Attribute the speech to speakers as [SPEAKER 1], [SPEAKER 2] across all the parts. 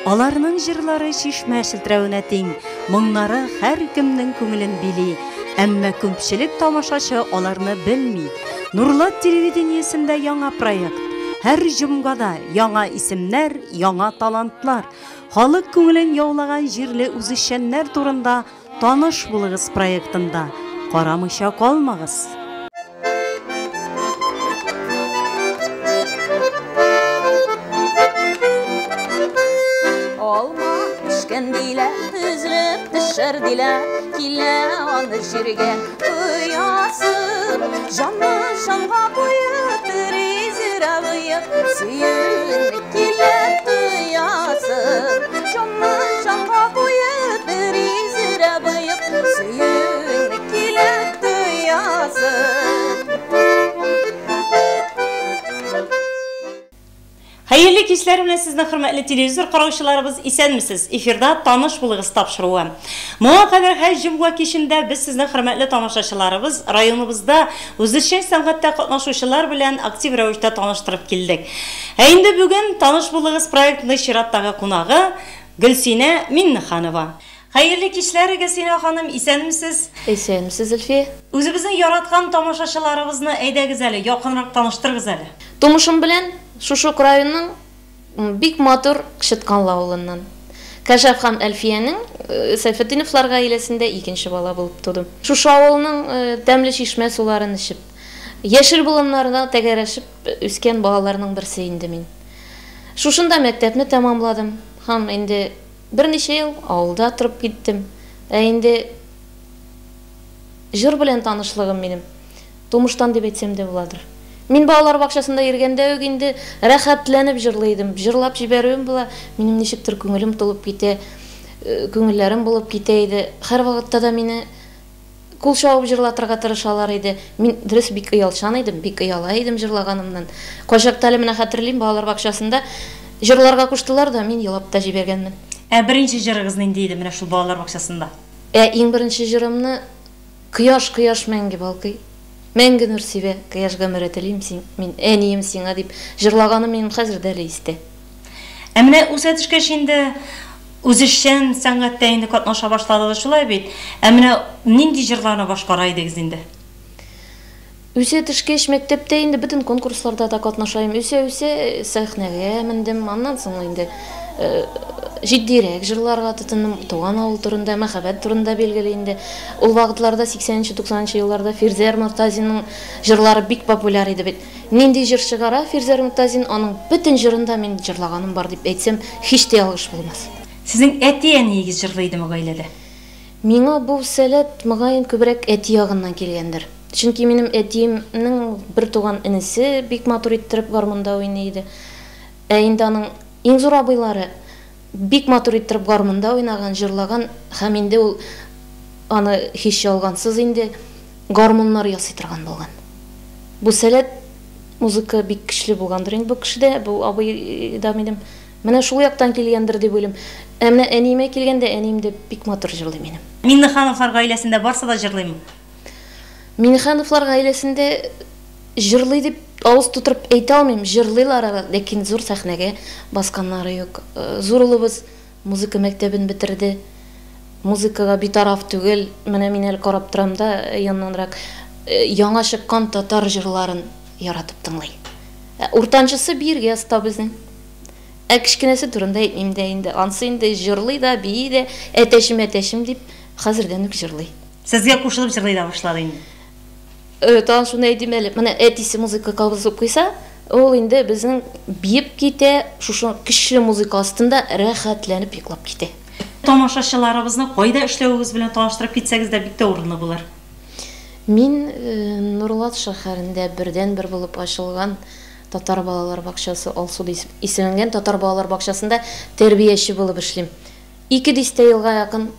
[SPEAKER 1] Аларның җырлары чишмә челтерәвенә тиң, моңнары һәркемнең күңелен били. Әмма күпчелек тамашачы аларны белми. Нурлат телевидениесендә яңа проект. Һәр җомгада яңа исемнәр, яңа талантлар. Халык күңелен яулаган җирле үзешчәннәр турында Таныш булыгыз проектында карамыйча калмагыз!
[SPEAKER 2] Алма пешкән диләр, өзелеп төшәр диләр, килә аны җиргә коясым. Җанны җанга куеп, бер изрә буеп, сөюне килә тоясым. Җанны җанга куеп, бер изрә буеп, сөюне килә тоясым.
[SPEAKER 1] Хәерле кичләр белән сезне, хөрмәтле телевизор караучыларыбыз, исәнмесез. Эфирда Таныш булыгыз тапшыруы. Моңа кадәр һәр җомга кичендә без сезне, хөрмәтле тамашачыларыбыз, районыбызда үзешчән сәнгатьтә катнашучылар белән актив рәвештә таныштырып килдек. Ә инде бүген Таныш булыгыз проектының чираттагы кунагы Гөлсинә Миннеханова. Хәерле кичләр, Гөлсинә ханым, исәнмесез?
[SPEAKER 3] Исәнмесез, Зөлфия.
[SPEAKER 1] Үзебезнең яраткан тамашачыларыбызны әйдәгез әле, якынрак таныштырыгыз әле.
[SPEAKER 3] Тумышым белән шушы ук районның бик матур Кычытканлы авылыннан. Кәшәф һәм Әлфиянең Сәйфетдиновлар гаиләсендә икенче бала булып тудым. Шушы авылның тәмле чишмә суларын эчеп, яшел болыннарда тәгәрәшеп үскән балаларның берсе инде мин. Шушында мәктәпне тәмамладым һәм инде берничә ел авылда торып киттем. Ә инде җыр белән танышлыгым минем тумыштан дип әйтсәм дә буладыр. Мин балалар бакчасында йөргәндә үк инде рәхәтләнеп җырлый идем. Җырлап җибәрүем була, минем ничектер күңелем тулып китә, күңелләрем булып китә иде. Һәр вакытта да мине кул чабып җырлатырга тырышалар иде. Мин дөрес бик оялчан идем, бик ояла идем җырлаганымнан. Кайчакта әле менә хәтерлим, балалар бакчасында җырларга куштылар да, мин елап та җибәргәнмен.
[SPEAKER 1] Ә беренче җырыгыз нинди иде менә шул балалар бакчасында?
[SPEAKER 3] Ә иң беренче җырымны Кояш, кояш мәңге балкый, мәңге нур сибә, кояш гомере телим син, мин әнием сиңа дип җырлаганым минем хәзер дә әле истә.
[SPEAKER 1] Ә менә үсә төшкәч инде үзешчән сәнгатьтә инде катнаша башладыгыз, шулай бит? Ә менә нинди җырларны башкара идегез инде?
[SPEAKER 3] Үсә төшкәч мәктәптә инде бөтен конкурсларда да катнашайым. Үсә-үсә сәхнәгә мендем, аннан соң инде җитдирәк җырларга тотындым. Туган авыл турында, мәхәббәт турында билгеле инде. Ул вакытларда 80-90 елларда Фирзәр Мортазинның җырлары бик популяр иде бит. Нинди җыр чыгара Фирзәр Мортазин, аның бөтен җырын да мин җырлаганым бар дип әйтсәм, һич тә ялгыш булмас.
[SPEAKER 1] Сезнең әти-әниегез җырлый идеме гаиләдә?
[SPEAKER 3] Миңа бу сәләт мөгаен күбрәк әти ягыннан килгәндер. Чөнки минем әтиемнең бер туган энесе бик матур иттереп гармунда уйный иде. Ә инде аның иң зур абыйлары бик матур иттереп гармунда уйнаган, җырлаган һәм инде ул аны һич ялгансыз инде гармуннар ясый торган булган. Бу сәләт музыка бик көчле булгандыр инде бу кешедә, бу абый да минем. Менә шул яктан килгәндер дип уйлыйм. Ә менә әниемә килгәндә, әнием дә бик матур җырлый минем.
[SPEAKER 1] Миннехановлар гаиләсендә барсы да җырлыймы?
[SPEAKER 3] Миннехановлар гаиләсендә җырлый дип авыз тутырып әйтә алмыйм, җырлыйлар алар, ләкин зур сәхнәгә басканнары юк. Зур улыбыз музыка мәктәбен бетерде. Музыкага битараф түгел. Менә мин әле карап торам да яннанрак яңа чыккан татар җырларын яратып тыңлый. Уртанчысы биергә оста безнең. Ә кечкенәсе турында әйтмим дә инде. Ансы инде җырлый да, бии дә, әтәчем, әтәчем дип хәзердән үк җырлый.
[SPEAKER 1] Сезгә кушылып җырлый да башлады инде.
[SPEAKER 3] Тагын шуны әйтим әле. Менә әтисе музыка кабызып куйса, ул инде безнең биеп китә, шушы көчле музыка астында рәхәтләнеп йоклап китә.
[SPEAKER 1] Тамашачыларыбызны кайда эшләвегез белән таныштырып китсәгез дә бик тә урынлы булыр.
[SPEAKER 3] Мин Нурлат шәһәрендә бердән-бер булып ачылган татар балалар бакчасы Алсу дип исемләнгән татар балалар бакчасында тәрбияче булып эшлим. 2 дистә елга якын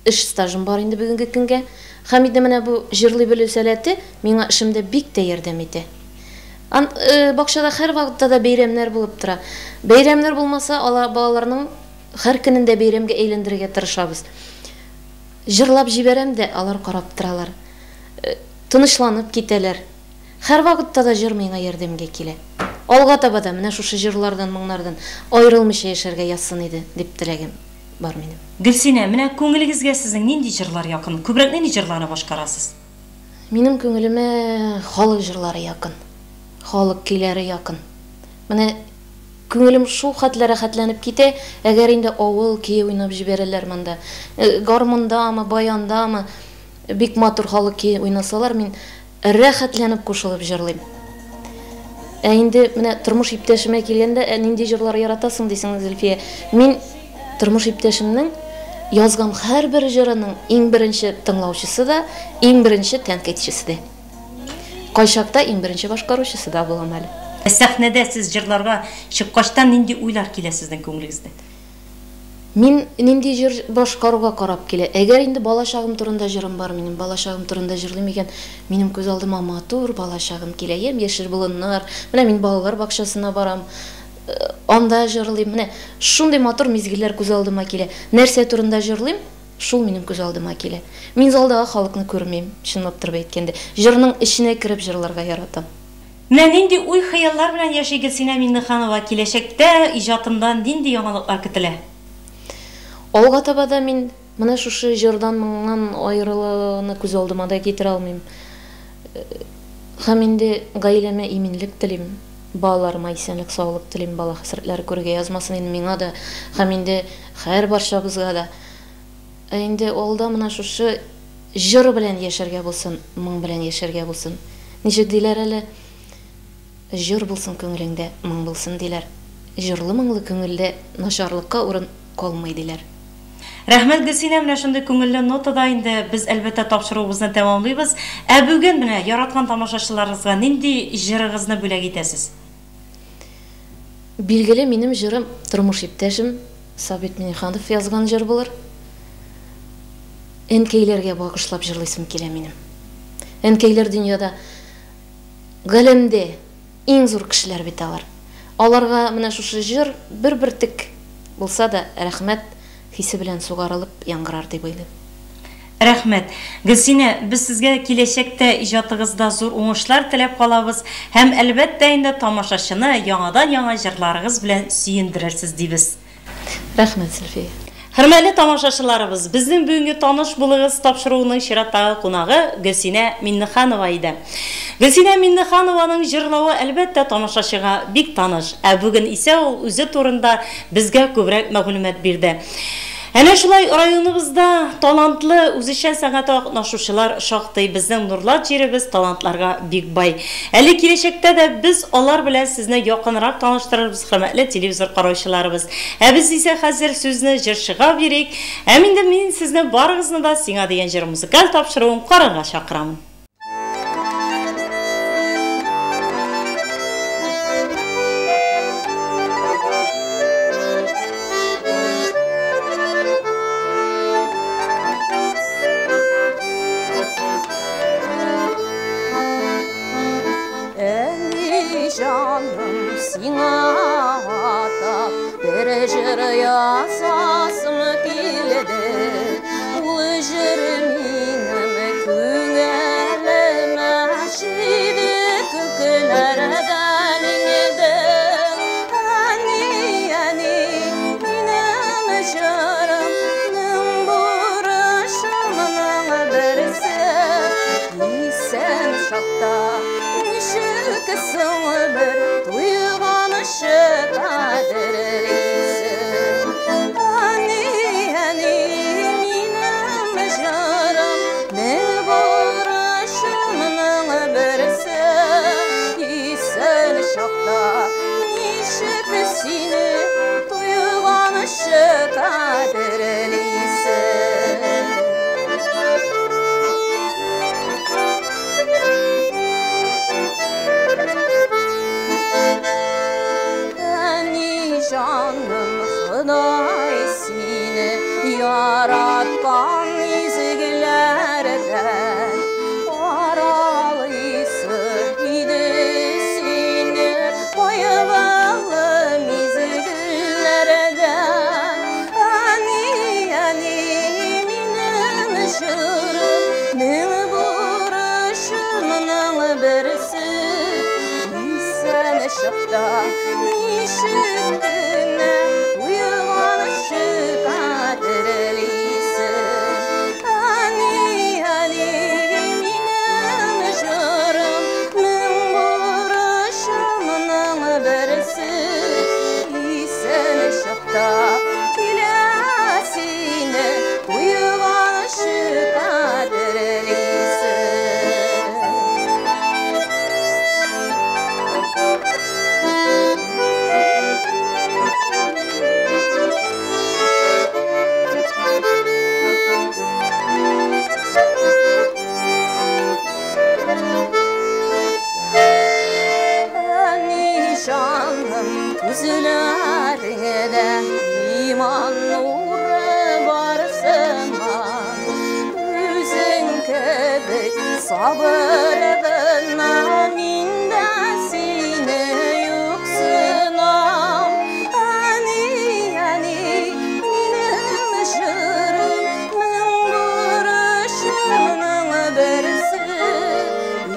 [SPEAKER 3] эш стажым бар инде бүгенге көнгә. Һәм инде менә бу җырлый белү сәләте миңа эшемдә бик тә ярдәм итә. Бакчада һәр вакытта да бәйрәмнәр булып тора. Бәйрәмнәр булмаса, алар балаларның һәр көнен дә бәйрәмгә әйләндерергә тырышабыз. Җырлап җибәрәм дә, алар карап торалар. Тынычланып китәләр. Һәр вакытта да җыр миңа ярдәмгә килә. Алга таба да менә шушы җырлардан, моңнардан аерылмыйча яшәргә язсын иде, дип теләгем бар минем.
[SPEAKER 1] Гөлсинә, менә күңелегезгә сезнең нинди җырлар якын? Күбрәк нинди җырларны башкарасыз?
[SPEAKER 3] Минем күңелемә халык җырлары якын. Халык көйләре якын. Менә күңелем шул хәтле рәхәтләнеп китә, әгәр инде авыл көе уйнап җибәрәләр монда. Гармундамы, баяндамы, бик матур халык көе уйнасалар, мин рәхәтләнеп кушылып җырлыйм. Ә инде менә тормыш иптәшемә килгәндә, ә нинди җырлар яратасың дисең, Зөлфия? Мин тормыш иптәшемнең язган һәрбер җырының иң беренче тыңлаучысы да, иң беренче тәнкыйтьчесе дә. Кайчакта иң беренче башкаручысы да булам әле.
[SPEAKER 1] Ә сәхнәдә сез җырларга чыккачтан нинди уйлар килә сезнең күңелегездә?
[SPEAKER 3] Мин нинди җыр башкаруга карап килә. Әгәр инде балачагым турында җырым бар минем, балачагым турында җырлыйм икән, минем күз алдыма матур балачагым килә. Ямь-яшел болыннар, менә мин балалар бакчасына барам, анда җырлыйм. Менә шундый матур мизгелләр күз алдыма килә. Нәрсә турында җырлыйм, шул минем күз алдыма килә. Мин залдагы халыкны күрмим, чынлап торып әйткәндә. Җырның эченә кереп җырларга яратам.
[SPEAKER 1] Менә нинди уй-хыяллар белән яши Гөлсинә Миңнеханова, киләчәктә иҗатында нинди яңалыклар көтелә?
[SPEAKER 3] Алга таба да мин менә шушы җырдан, моңнан аерылуны күз алдыма да китерә алмыйм. Һәм инде гаиләмә иминлек телим, балаларыма исәнлек, саулык телим, бала хәсрәтләре күрергә язмасын инде миңа да, һәм инде һәр барчабызга да. Ә инде алда менә шушы җыр белән яшәргә булсын, моң белән яшәргә булсын. Ничек диләр әле? Җыр булсын күңелеңдә, моң булсын диләр. Җырлы моңлы күңелдә начарлыкка урын калмый диләр.
[SPEAKER 1] Рәхмәт, Гөлсинә, менә шундый күңелле нотада инде без әлбәттә тапшыруыбызны тәмамлыйбыз. Ә бүген менә яраткан тамашачыларыгызга нинди җырыгызны бүләк итәсез?
[SPEAKER 3] Билгеле, минем җырым тормыш иптәшем Сабит Миниханов язган җыр булыр. Әнкәйләргә багышлап җырлыйсым килә минем. Әнкәйләр дөньяда, галәмдә иң зур кешеләр бит алар. Аларга менә шушы җыр бер бөртек булса да рәхмәт хисе белән сугарылып яңгырар дип уйлыйм.
[SPEAKER 1] Рәхмәт. Гөлсинә, без сезгә киләчәктә иҗатыгызда зур уңышлар теләп калабыз һәм әлбәттә инде тамашачыны яңадан-яңа җырларыгыз белән сөендерерсез дибез.
[SPEAKER 3] Рәхмәт, Зөлфия.
[SPEAKER 1] Хөрмәтле тамашачыларыбыз, безнең бүгенге таныш булыгыз тапшыруының чираттагы кунагы Гөлсинә Миннеханова иде. Гөлсинә Миннеханованың җырлавы әлбәттә тамашачыга бик таныш, ә бүген исә ул үзе турында безгә күбрәк мәгълүмат бирде. Әнә шулай районыбызда талантлы үзешчән сәнгатьтә катнашучылар шактый. Безнең Нурлат җиребез талантларга бик бай. Әле киләчәктә дә без алар белән сезне якынрак таныштырырбыз, хөрмәтле телевизор караучыларыбыз. Ә без исә хәзер сүзне җырчыга бирик. Ә инде мин сезне барыгызны да Сиңа дигән җыр музыкаль тапшыруын карарга чакырам.
[SPEAKER 2] Әни җаным, сиңа атап бер җыр язасым килде. Ул җыр минем күңелемә җиде күкләрдән иңде. Әни, әни, минем җырымның бурычымның берсе. Исән чакта ничек соң бер туйганчы кадерлисең. Әни, әни, минем җырымның бурычымның берсе. Исән чакта ничек сине туйганчы кадерлисең. Әни җаным, Ходай сине яраткан изгеләрдән аралыйсы иде сине кайгылы мизгелләрдән. Әни, әни, минем җырымның бурычымның берсе. Исән Чакта ничек кенә туйганчы кадерлисең. Әни, әни, минем җырым, мең бурычымның берсе. Исән чакта килә сине туйганчы кадерлисең. Әни җаным, күзләреңдә иман нуры бар сыман. Үзең кебек сабыр гына мин дә сине юксынам. Әни, әни, минем җырым, мең бурычымның берсе.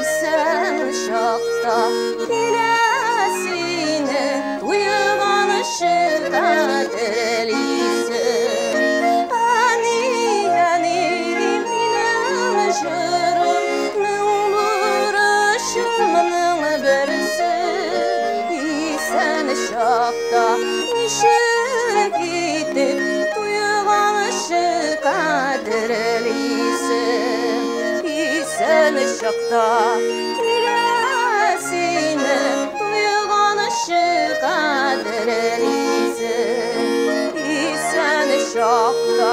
[SPEAKER 2] Исән чакта килә сине туйганчы кадерлисең. Әни, әни, минем җырым, мең бурычымның берсе. Исән чакта ничек итеп туйганчы кадерлисең. Исән чакта килә сине туйганчы кадерлисең. Исән чакта